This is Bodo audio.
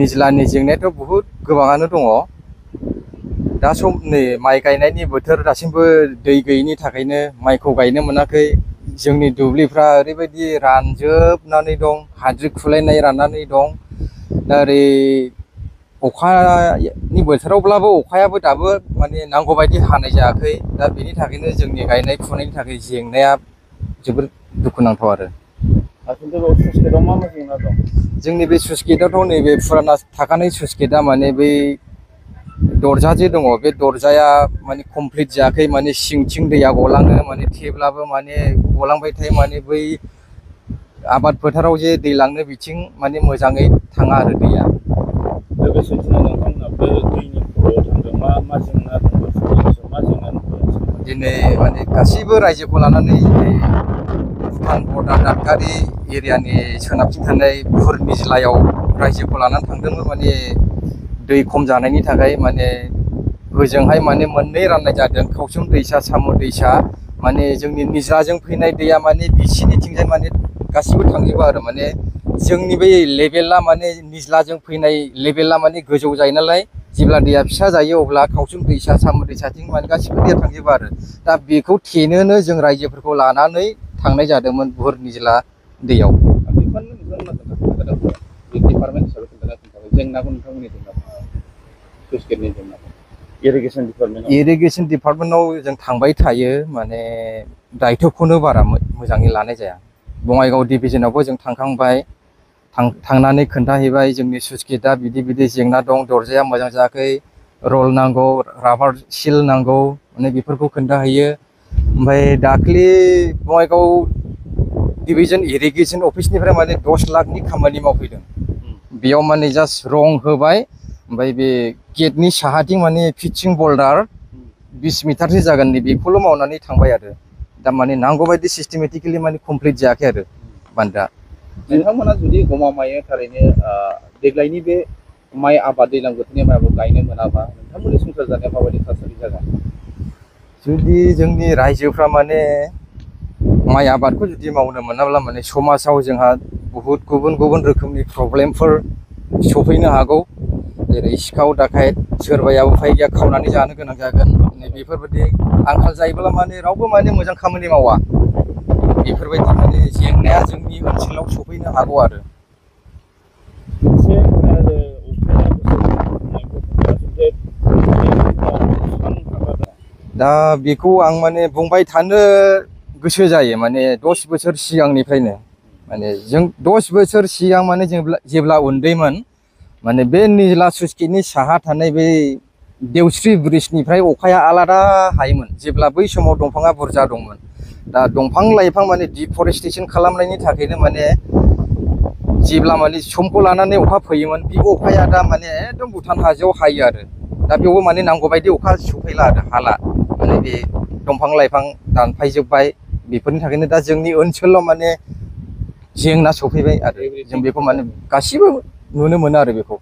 निज्लानि जेंनायाथ' बुहुद गोबाङानो दङ। दा नै माइ गायनायनि बोथोर दासिमबो दै गैयिनि थाखायनो माइखौ गायनो मोनाखै। जोंनि दुब्लिफ्रा ओरैबायदि रानजोबनानै दं, हाद्रि खुलायनाय राननानै दं। दा ओरै अखानि बोथोरावब्लाबो अखायाबो दाबो माने नांगौ बायदि हानाय जायाखै। दा बेनि थाखायनो जोंनि गायनाय फुनायनि थाखाय जेंनाया जोबोद दुखुनांथाव आरो। जोंनि बे स्लुइस गेटआवथ' नैबे फुराना थाखानाय स्लुइस गेटआ माने बै दरजा जे दङ, बे दरजाया माने कमप्लिट जायाखै। माने सिंथिं दैया गलाङो, माने थेब्लाबो माने गलांबाय थायो। माने बै आबाद फोथाराव जे दै लांनो बिथिं माने मोजाङै थाङा आरो दैया। लोगोसे दिनै नोंथांमोना बे दैनि खर'आव थांदों, मा जेंना दं, मा जेंना नुदों? दिनै माने गासैबो रायजोखौ लानानै भुटान बर्डार दादगारि एरियानि सोनाबथिं थानाय बुहुर निज्लायाव रायजोखौ लानानै थांदोंमोन। माने दै खम जानायनि थाखाय माने ओजोंहाय माने मोननै राननाय जादों, खावसुम दैसा, साम' दैसा। माने जोंनि निज्लाजों फैनाय दैया माने बिसिनिथिंजाय माने गासिबो थांजोबो आरो। माने जोंनि बै लेभेला माने निज्लाजों फैनाय लेभेला माने गोजौ जायो नालाय, जेब्ला दैया फिसा जायो अब्ला खावसुम दैसा, साम' दैसाथिं माने गासिबो दैया थांजोबो आरो। दा बेखौ थेनोनो जों रायजोफोरखौ लानानै थांनाय जादोंमोन बुहुर निज्ला दैयाव। इरिगेसन डिपार्टमेन्टआव जों थांबाय थायो, माने दायथ'खौनो बारा मोजाङै लानाय जाया। बङाइगाव डिभिजनावबो जों थांखांबाय, थांनानै खोन्थाहैबाय जोंनि स्लुइस गेटआ बिदि बिदि जेंना दं, दरजाया मोजां जायाखै, रल नांगौ, राबार सिल नांगौ, माने बेफोरखौ खोन्थाहैयो। ओमफ्राय दाख्लि बङाइगाव डिभिजन इरिगेसन अफिसनिफ्राय माने 10 लाखनि खामानि मावफैदों। बेयाव माने जास्ट रं होबाय, ओमफ्राय बे गेटनि साहाथिं माने पिचिं बल्डार 20 मिटारसो जागोन, बेखौल' मावनानै थांबाय आरो। दा माने नांगौ बायदि सिस्टेमेटिकेलि माने कमप्लिट जायाखै आरो बान्दोआ। नोंथांमोना जुदि गमामायै थारैनो देग्लायनि बे माइ आबाद, दैज्लां बोथोरनि माइ आबाद गायनो मोनाबा नोंथांमोननि संसार जानाया माबायदि थासारि जागोन? जुदि जोंनि रायजोफ्रा माने माइ आबादखौ जुदि मावनो मोनाब्ला माने समाजाव जोंहा बुहुद गुबुन गुबुन रोखोमनि प्रब्लेमफोर सफैनो हागौ। जेरै सिखाव दाखायत, सोरबाया उफाय गैया खावनानै जानो गोनां जागोन। बेफोरबायदि आंखाल जायोब्ला माने रावबो माने मोजां खामानि मावा। बेफोरबायदि माने जेंनाया जोंनि ओनसोलाव सफैनो हागौ आरो। दा बेखौ आं माने बुंबाय थानो गोसो जायो, माने 10 बोसोर सिगांनिफ्रायनो। माने जों 10 बोसोर सिगां माने जेब्ला उन्दैमोन, माने बे निज्ला स्लुइस गेटनि साहा थानाय बे देवस्रि ब्रिजनिफ्राय अखाया आलादा हायोमोन, जेब्ला बै समाव दंफाङा बुरजा दंमोन। दा दंफां लाइफां माने डिफरेस्टेसन खालामनायनि थाखायनो माने जेब्ला माने समखौ लानानै अखा फैयोमोन, बे अखाया दा माने एकदम भुटान हाजोआव हायो आरो। दा बेयावबो माने नांगौ बायदि अखा सफैला आरो, हाला। माने बे दंफां लाइफां दानफायजोब्बाय, बेफोरनि थाखायनो दा जोंनि ओनसोलाव माने जेंना सफैबाय आरो। जों बेखौ माने गासिबो नुनो मोनो आरो बेखौ।